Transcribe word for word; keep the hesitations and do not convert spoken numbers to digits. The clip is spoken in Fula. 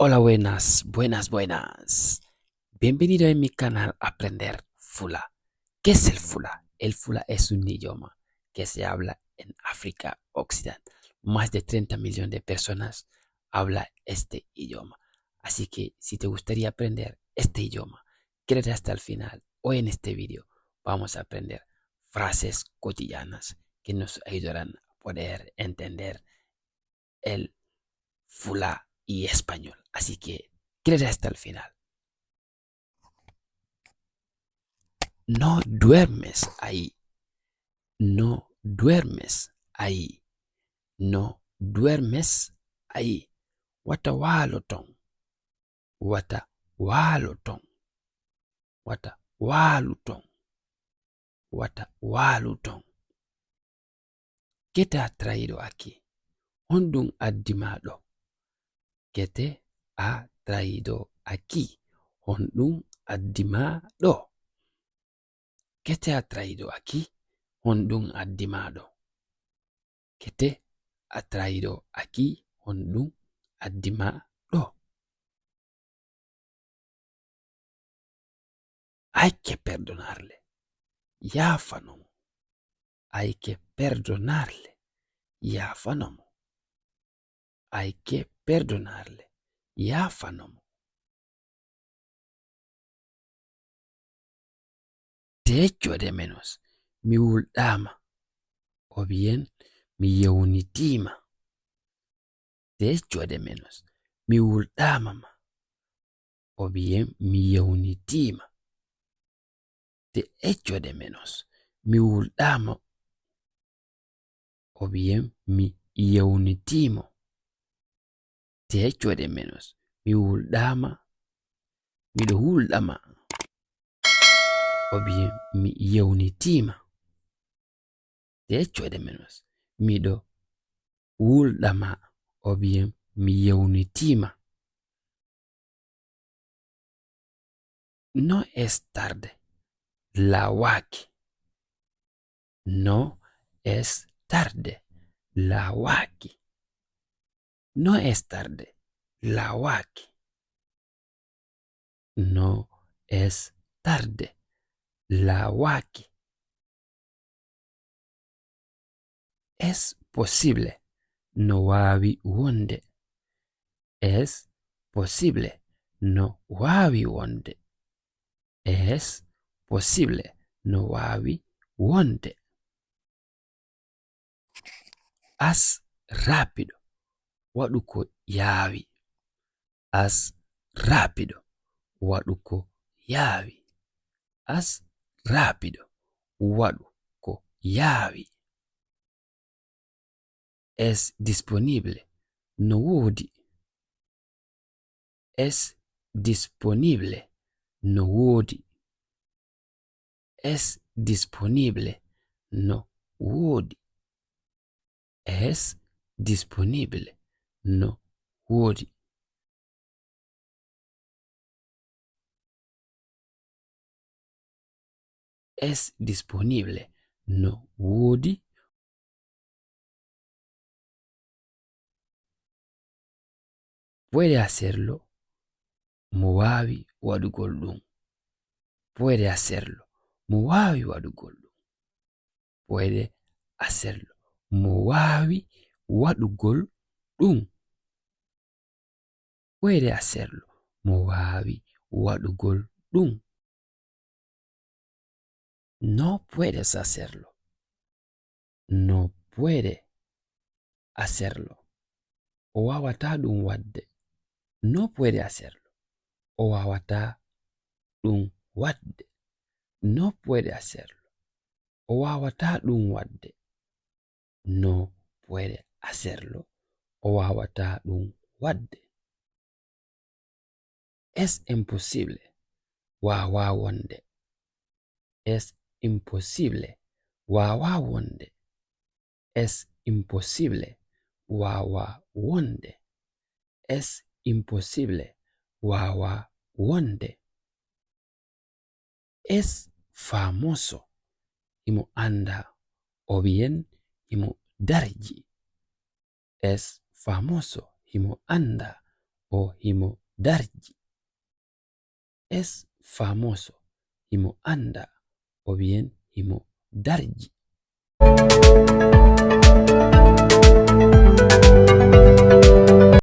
Hola, buenas, buenas, buenas. Bienvenido en mi canal Aprender Fula. ¿Qué es el Fula? El Fula es un idioma que se habla en África Occidental. Más de treinta millones de personas hablan este idioma. Así que si te gustaría aprender este idioma, quédate hasta el final. Hoy en este video vamos a aprender frases cotidianas que nos ayudarán a poder entender el Fula y español. Así que quédate hasta el final. No duermes ahí. No duermes ahí. No duermes ahí. Wata waalo ton. Wata waalo ton. Wata waalu ton. Wata waalu ton. ¿Qué te ha traído aquí? Honɗun addi ma ɗo? ¿Qué te ha traído aquí? Honɗun addi ma ɗo? ¿Qué te ha traído aquí? Honɗun addi ma ɗo? ¿Qué te ha traído aquí? Honɗun addi ma ɗo? Hay que perdonarle. Yaafano mo. Hay que perdonarle. Yaafano mo. Hay que perdonarle. Yaafano mo. Te echo de menos. Mi wulɗaama. O bien, mi yewnitiima. Te echo de menos. Mi wulɗaama ma. O bien, mi yewnitiima. Te echo de menos. Mi wulɗaama. O bien, mi yewnitiima. Te echo de menos. Mi wulɗaama. Miɗo wulɗama. O bien, mi yewnitiima. Te echo de menos. Miɗo wulɗama. O bien, mi yewnitiima. No es tarde. Laawaaki. No es tarde. Laawaaki. No es tarde. Laawaaki. No es tarde. Laawaaki. Es posible. No waawi wonde. Es posible. No waawi wonde. Es posible. No waawi wonde. Haz rápido. Waɗu ko yaawi. Haz rápido. Waɗu ko yaawi. Haz rápido. Waɗu ko yaawi. Es disponible. No woodi. Es disponible. No woodi. Es disponible. No woodi. Es disponible. No woodi. Es disponible. No woodi. Puede hacerlo. Mo waawi waɗugol ɗum. Puede hacerlo. Mo waawi waɗugol ɗum. Puede hacerlo. Mo waawi waɗugol ɗum. Puede hacerlo. Mo waawi waɗugol ɗum. No puedes hacerlo. No puede hacerlo. O waawataa ɗum waɗde. No puede hacerlo. O waawataa ɗum waɗde. No puede hacerlo. O waawataa ɗum waɗde. No puede hacerlo. O waawataa ɗum waɗde. Es imposible. Waawaa wonde. Es imposible. Waawaa wonde. Es imposible. Waawaa wonde. Es imposible. Waawaa wonde. Es famoso. Himo anndaa. O bien himo darji. Es famoso. Himo anndaa. o himo darji. Es famoso, himo anndaa, o bien himo darji.